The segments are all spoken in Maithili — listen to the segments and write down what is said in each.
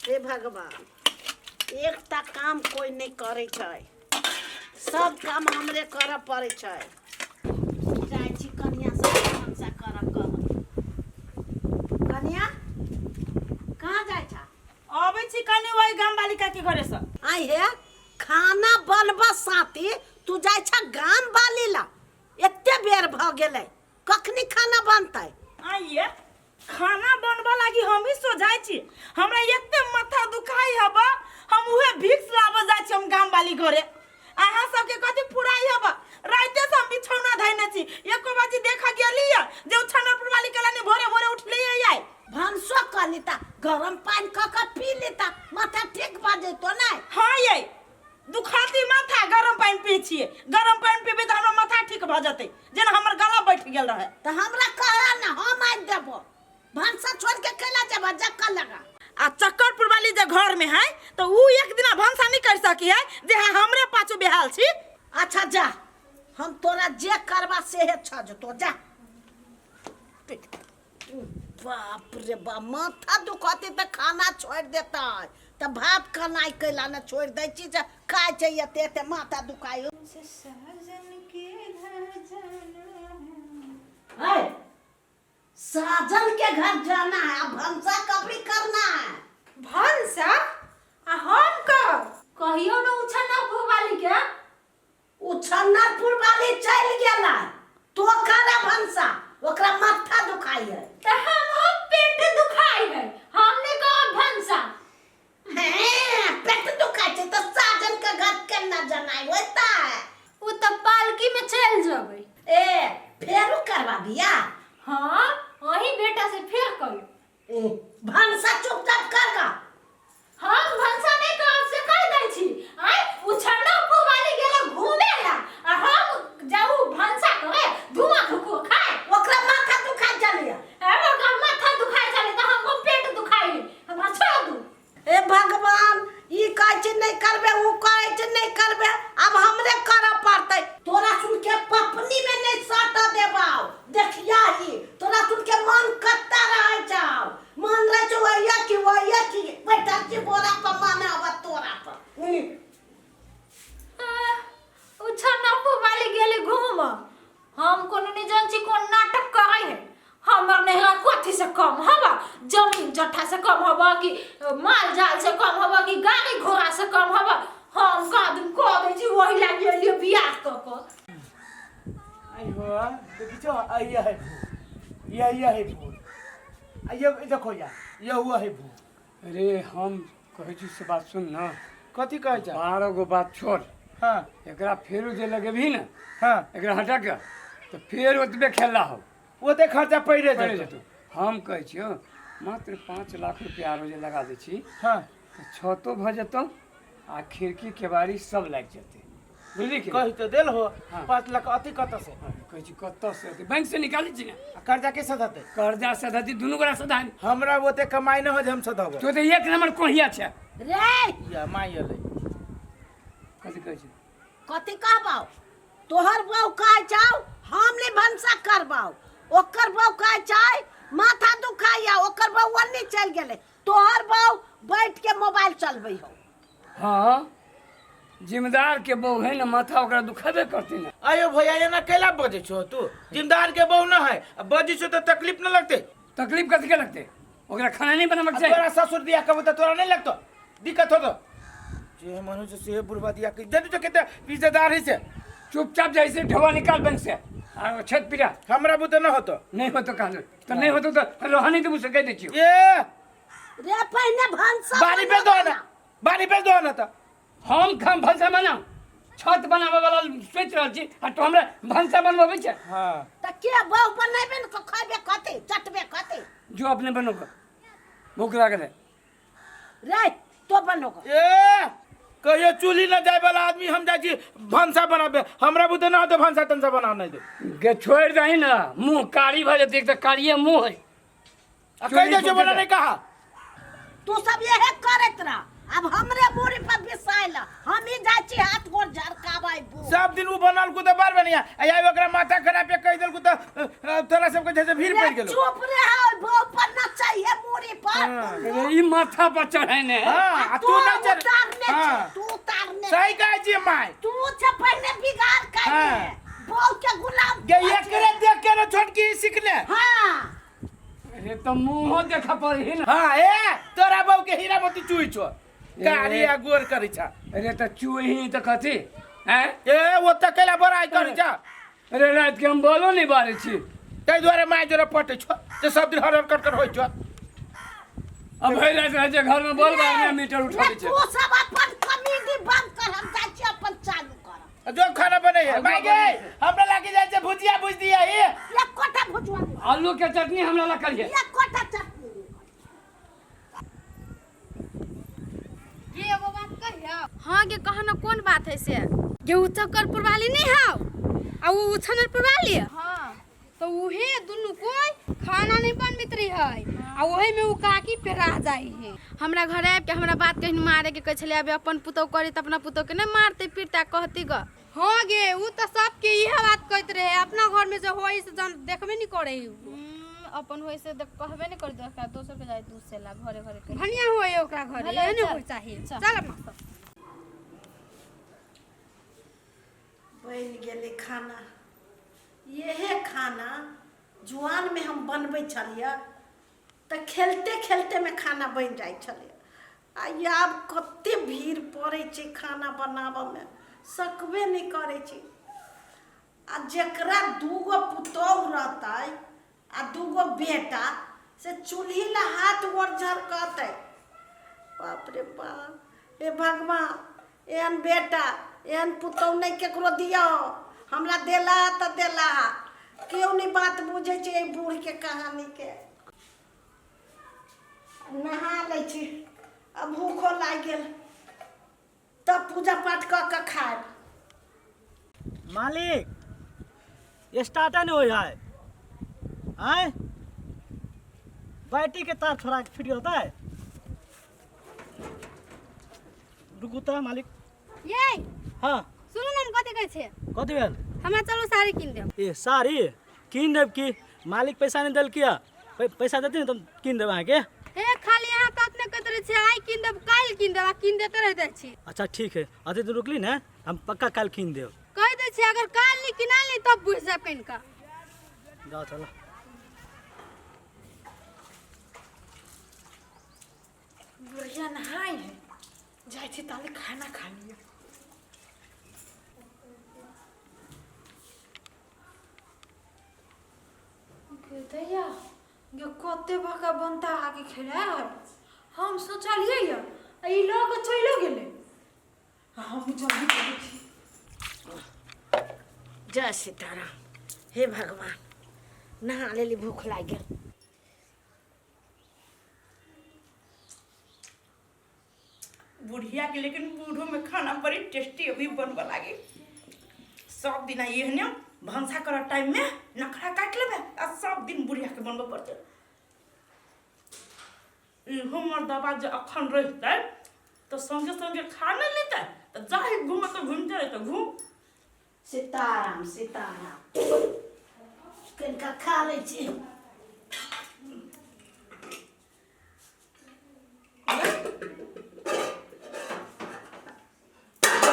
हे भगवान, एकटा काम कोइ नहि करै छै, सब काम हमरे करऽ पड़ै छै। जाइ छी कनिया से भनसा करऽ कह। कनिया, कहाँ जाइ छ? अबै छी कनि ओहि गाम वाली काकी घरे से। आइ हे, खाना बनबऽ साथी तू जाइ छ गाम वाली ला। एते बेर भऽ गेलै, कखनी खाना बनतै? आइए, खाना बनबऽ लागी हमही सोझाइ छी। हमरा एते माथा दुखाइ हब, हम उहे भिक्स लाबऽ जाइ छी हम गाम वाली घरे। अहाँ सबके कथी फुराइ हब? राइते से हम बिछौना धैने छी, एको बाजी देखऽ गेली है जे उ छनरपुर वाली केला ने भोरे भोरे उठली है आइ? भनसो कऽ लेता, गरम पानि कऽ कऽ पी लेता, माथा ठीक भऽ जेतो नै? हाँ यै, दुखाती माथा, गरम पानि पी छियै। गरम पानि पीबै तऽ हमरा माथा ठीक भऽ जेतै, जेना हमर गला बैठ गेल रहै। तऽ हमरा कहला ने, हम आनि देबो। भनसा छोड़ के कैला जेबा? जक्का लगा। आ चक्करपुर वाली जे घर में है तो ऊ एक दिना भनसा नहीं कर सकी है जे हाँ हमरे पाछू बेहाल छी। अच्छा जा, हम तोरा जे करबा सेहे छ जतो, जा। बाप रे बाप, माथा दुखते तऽ खाना छोड़ि देतै, तऽ भात खानाइ कैला ने छोड़ि दै छी जे खाइ छै एते एते माथा दुखाइ। है साजन के घर जाना है, अब भनसा कभी करना है। भनसा आ हम करब? कहियो न उछना भोवाली के। उ छन्नरपुर वाली चलि गेलै, तो करे भनसा, ओकरा माथा दुखाइ है। त हमरो पेट दुखाइ है, हम नहीं करब भनसा। हैं, पेट दुखाइ छै तऽ साजन के घर केना जनाइ होता है? उ त पालकी में चल जबै। ए, फेरू करबा बियाह? हाँ, वही बेटा से फेर करू। ए, भनसा चुपचाप कर गा। हम भनसा नहीं करब से कह दै छी। आय उछन्ना पुवाली गेल घूमे ला आ हम जाऊ भनसा करे, धुआं धुको खाए। ओकरा माथा दुखा चलिया। ए, ओकरा माथा दुखाय चले त हमरो पेट दुखाई, हमरा छोड़ दू। हे भगवान, ई कहै छै नहि करबे, ऊ कहै छै नहि करबे, आब हमरे करऽ पड़तै। तोरा सुन के पपनी में नहि सट देबाउ, देखिया ही तोरा सुन के मन कत्ता रहै छौ। मन रहै छौ वही की वही की बैठल छी बोरा पर, मन आबत तोरा पर। उछन्ना पुवाली गेले घूम, हम कोनो नहीं जान छी कोन नाटक करे है। हमर नैहरा कथी से कम हवा? जमीन जट्ठा से कम हवा कि माल जाल से कम हवा कि गाड़ी घोड़ा से कम हवा? हम का दिन कह दै छी, वही लागी अलियो बियाह क क। आई हो, देखी छो, आई है भूत, ये ये है भूत, आ ये देखो या ये हुआ है भूत। अरे हम कहै छी से बात सुन न। कथी कहै छ? 12 गो बात छोड़। हाँ। एकरा फेरो जे लगेबही ने, हाँ, एकरा हटा के तऽ फेर ओतबे खेला हो, ओते खर्चा पड़े पड़ि जेतौ। जेतौ। हम कहै छियौ, मात्र 5 लाख रुपया आरो जे लगा दै छी तऽ छतो भऽ जेतौ आ खिड़की केबाड़ी सब लागि जेतै, बुझली कि? कहि तऽ देल हो। हाँ। 5 लाख अथी कतऽ से? हाँ, कहै छी कतऽ से अथी, बैंक से निकालै छी ने। आ कर्जा के सधतै? कर्जा सधती, दुनू गोरा सधानी। हमरा ओते कमाई न हो जे हम सधब। तो तऽ एक नंबर कोहिया छै। रे। या माई एलै। कथी कहै छी? कथी कहबौ? तोहर बहू कहै छौ हम नहि भनसा करबौ, ओकर बहू कहै छै माथा दुखाइया, ओकर बहू ओन्नी चलि गेलै, तोहर बहू बैठ के मोबाइल चलबै हौ। हाँ, जिम्मेदार के बहू है ने, माथा ओकरा दुखेबे करती ने। अयो भैया, एना कैला बजै छो तू? जिम्मेदार के बहू न है आ बजै छो तऽ तकलीफ न लगतै? तकलीफ कथी के लगतै? ओकरा खाना नहीं बनाबे के आ चाही? तोरा ससुर दिया कबो तऽ तोरा नहीं लगतो दिक्कत होतो? जे मनुष्य से बुढ़वा दिया के जदि तो केते रिश्तेदार है से। चुपचाप जैसे ढोवा निकाल बैंक से आ छत पिरा। हमरा बुते न होतो। नहीं होतो कहलो तो नहीं होतो, तो रह नहीं देबू से कह दै छियौ। ए। रे, पहिने भनसा बारी पे दो ना, बारी पे दो ना तऽ। हम खाम भनसा बनाउ? छत बनाबे वाला सोचि रहल छी आ तो हमरा भनसा बनबबै छै? हाँ। तऽ के बहु बनेबे ने, खैबे कथी, चटबे कथी? जो अपने बनोगे, भूख लागल है। रे, तो बनोगे। ए, कहियो चूल्ही न जाए वाला आदमी हम जाइ छी भनसा बनाबे, हमरा बुते न होते भनसा तनसा बना नहीं दे। गे छोड़ि दही ने, मुँह कारी भऽ जेतै, एक तऽ कारिये मुँह है। आ कहि दै छै बना नहीं कहा। तू सब यहे करैत रह। आब हमरे मूड़ी पर बिसाइल हम ही जाइ छी हाथ गोर झरकाबै बू सब दिन उ बनल को तऽ बड़ बढ़िया आ आइ ओकरा माथा खराब पे कहि देलकू तऽ तोरा सबके जैसे भीड़ पड़ि गेलो। चुप रे है बो पर न चाहिए मूड़ी पर। हाँ। अरे ई माथा पर चढ़ेने है। हाँ, आ तू तू नहि चढ़। उतारने हाँ। छी, तू उतारने सही कहै छियै माय। तू से पहिने बिगाड़ कर हाँ। बो के गुलाम गे एकरे देख के ने छोटकी सिखले। हाँ अरे तऽ मुँहो देखऽ पड़ही ने। हाँ ए तोरा बहू के हीरा मोती चुई छो कारी आ गोर करै छ। अरे तऽ चुही तऽ कथी हैं? ए ओतऽ कैला बड़ाइ करै छ? अरे राति के हम बोलो नहीं बारै छी। ताहि दुआरे माय जोरे पटै छो जे सब दिन हर हर कट कट होइ छो। अब भरि राति रहै छै घर में बोल बारने मीटर उठबै छै। तू सब अपन कॉमेडी बंद कर हम जाइ छी अपन चालू कर। जो खाना बनै है माय गे हमरा लागी जाइ छै भुजिया भुज दिया ए एक कोटा भुजवा दे। आलू के चटनी हमरा ला करिए। एक कोटा चटनी। ये एगो बात कहियो। हाँ गे कह न कोन बात है से। गे उ चक्कर पुरवाली नहीं हाव आ उ उछनर पुरवाली। हाँ तो उहे दुनू कोई खाना नहीं बनबित रही है आ ओहे में उ काकी पेरा जाई है। हमरा घर आबि के हमरा बात कहिन मारे के कहै छलै अबे अपन पुतोह करे त अपना पुतोह के नहीं मारते पीटते कहती ग। हाँ गे उ त सबके इहे बात कहत रहे अपना घर में जो होई से जन देखबे नहीं करे उ। अपन होई से कहबे नहीं कर दोसर दोसर के जाय दूसरे ला घरे घरे के भनिया होए ओकरा घरे भले एहने चल। होय चाही। चल। चल अपना सब। बनि गेलै खाना। इहे खाना जुआनमे हम बनबै छलियै तऽ खेलते खेलतेमे खाना बनि जाइ छलै आ आब कते भीड़ पड़ै छै खाना बनाबऽमे सकबे नहि करै छै। आ जकरा दूगो पुतोहु रहतै आ दूगो बेटा से चूल्ही लए हाथ गोर झरकतै। बाप रे बाप, हे भगवान एहन बेटा एहन पुतोहु नहि केकरो दियौ। हमरा देला तऽ देला, केओ नहि बात बुझै छै एहि बूढ़के कहानीके। नहा लै छी आ भूखो लागि गेल तब पूजा पाठ कऽ कऽ खायब। मालिक स्टार्टे नहीं हो है आय बैटरी के तार छोड़ा के फिट होता है। रुकू तो मालिक। ये हाँ सुनू ने हम कथी कहै छै। कथी भेल? हमरा चलू साड़ी कीन देब। ए साड़ी कीन देब की? मालिक पैसा नहीं देल किया? पैसा देती ने तो कीन देब अहाँके। हे खाली अहाँ तऽ अपने कहैत रहै छियै आइ कीन देब काल्हि कीन देब आ कीन देते रहि जाइ छी। अच्छा ठीक है अते दिन रुकली ने हम पक्का काल्हि कीन देब। कहि दै छियै अगर काल्हि नहि किनायल नहि तब बुझि जायब कनिका। जाओ चलो। बुढ़िया नहाय है जाइ छी ताले खाना खा लिअ। गे दैया गे कते बड़का बनता आके खेला है। हम सोचलियै या आ ई लऽ कऽ चलियो गेलै। हम जल्दी करै छी। जय सीताराम। हे भगवान नहा लेली भूख लागि गेल। बुढ़िया के लेकिन बूढ़ो में खाना बड़ी टेस्टी अभी बनबऽ लागे। सब दिन एहने भनसा करऽ टाइम में नखरा काटि लेबै आ सब दिन बुढ़िया के बनबऽ पड़तै। इहो मर्दबा जे अखन रहितै तऽ संगे संगे खा नहि लेतै तऽ जाहि घूमऽ तऽ घूमिते रहितै घूम। सीताराम सीताराम कनिका खा लै छी।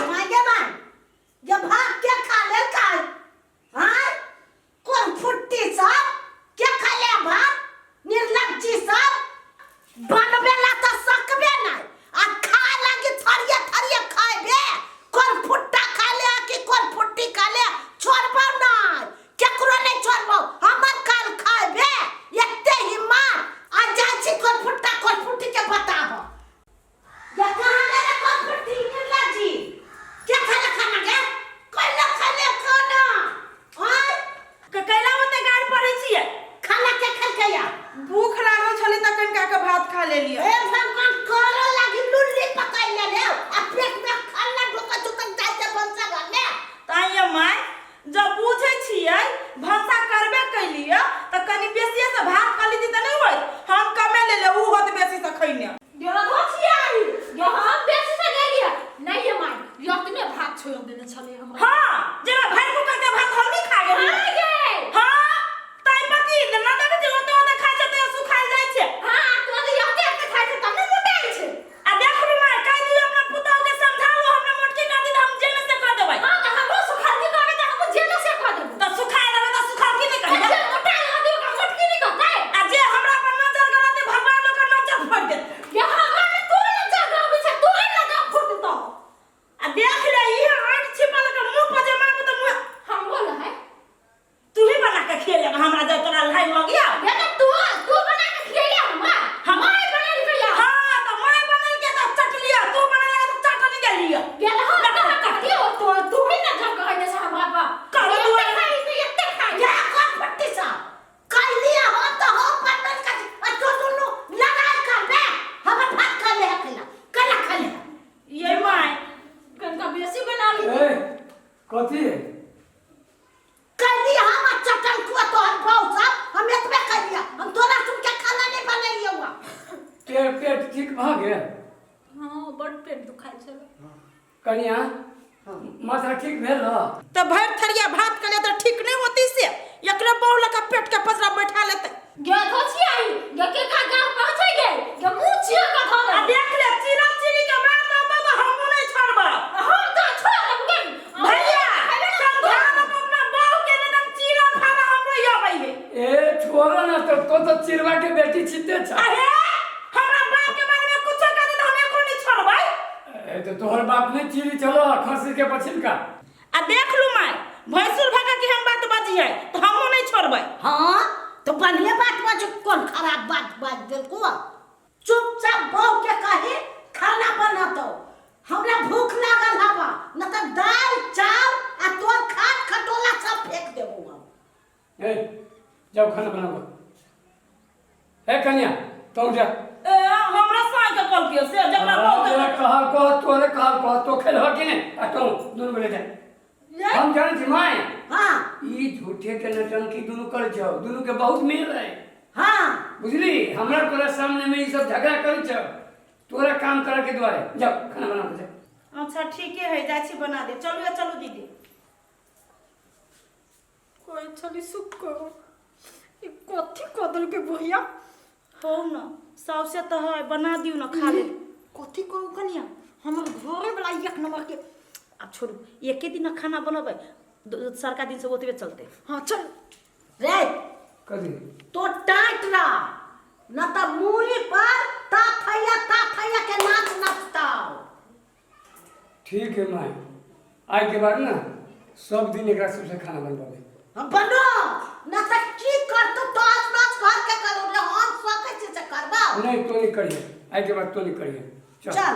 माय गे माय, ये भात के खा ले काय? हाँ? कोन फुट्टी सब के खा ले भात? निर्लज्जी सब बनबे ला तो सकबे नहीं आ खा लागी थरिये थरिये खाइबे। कोन फुट्टा खा ले कि कोन फुट्टी खा ले छोड़बो नहीं, केकरो नहीं छोड़बो, हमर काल खाइबे। ठीक भऽ गेल? हाँ, बड पेट दुखाइ छल। कनिया, माथा ठीक भेल रह? तऽ भरि थरिया भात के तऽ ठीक नहीं होती से एकरे बहु लका पेट के पसरा बैठा लेते। गे धोछियाई गे के का गाँव पहुँचे गे गे मुँह चिया का धो आ देख ले, चिरा चिरी के बात आता तो हमहू नहीं छोड़ब। हम तो छोड़ देब गे। भैया, समझा दो अपना बहू के, एकदम चीरा फाड़ा हमरो अबै है। ए, छोड़ो ना, तो चिरवा के बेटी छिते छ। अरे, हमरा बाप के बारे में कुछो कह दे तो हम एको नहीं छोड़बै। ए, तो तोहर बाप नहीं चिरी चलो खसी के पछिलका। आ देख लू माय, भैंसुर भगा के हम बात बाजी है तो हमहू नहीं छोड़बै। हाँ, तो बढ़िया बात बाजू, कौन खराब बात बाज देलको? चुपचाप बहू के कही खाना बनातो, हमरा भूख लागल हवा, न त दाल चाउर आ तोर खाट खटोला सब फेंक देबो हम। ए, जाओ खाना बनाओ। ए कन्या, तू जा। ए, हमरा साई के कल के से जकरा बहू के तोरे कहा को, तोरे कहा को, तो खेल हो कि नहीं? आ तू दुनू बोले जा। हम जाने छी माय। हाँ। ई झूठे के नटंकी दुनू कर जाओ, दुनू के बहुत मेल है। हाँ। बुझली, हमरा तोरा सामने में ई सब झगड़ा कर जाओ, तोरा काम करे के द्वारे। जाओ खाना बनाओ जा। अच्छा, ठीके है, जाइ छी बना दे। चलू ए, चलू दीदी। कोई छली सुख करो, ई कथी कदल के बुढ़िया? हो न, साउसे तऽ है, बना दियौ न, खा ले। कथी कहू कनिया, हमर घरे वाला एक नंबर के। आब छोड़ू, एके दिन खाना बनबै, सरका दिन से ओतबे चलते। हाँ, चल। रे। कथी? तो टाइट रह, न त मूड़ी पर ता थैया ता थैया के नाच नचताओ। ठीक है माय, आइ के बाद ना सब दिन एकरा सबसे खाना बनबाबे। हम बनो न त की करतो, तोहस नहस घर के करो रे, हम सकै छी से करबा। नहीं, तो नहीं करिए, आइ के बाद तो नहीं करिए। चल। चल।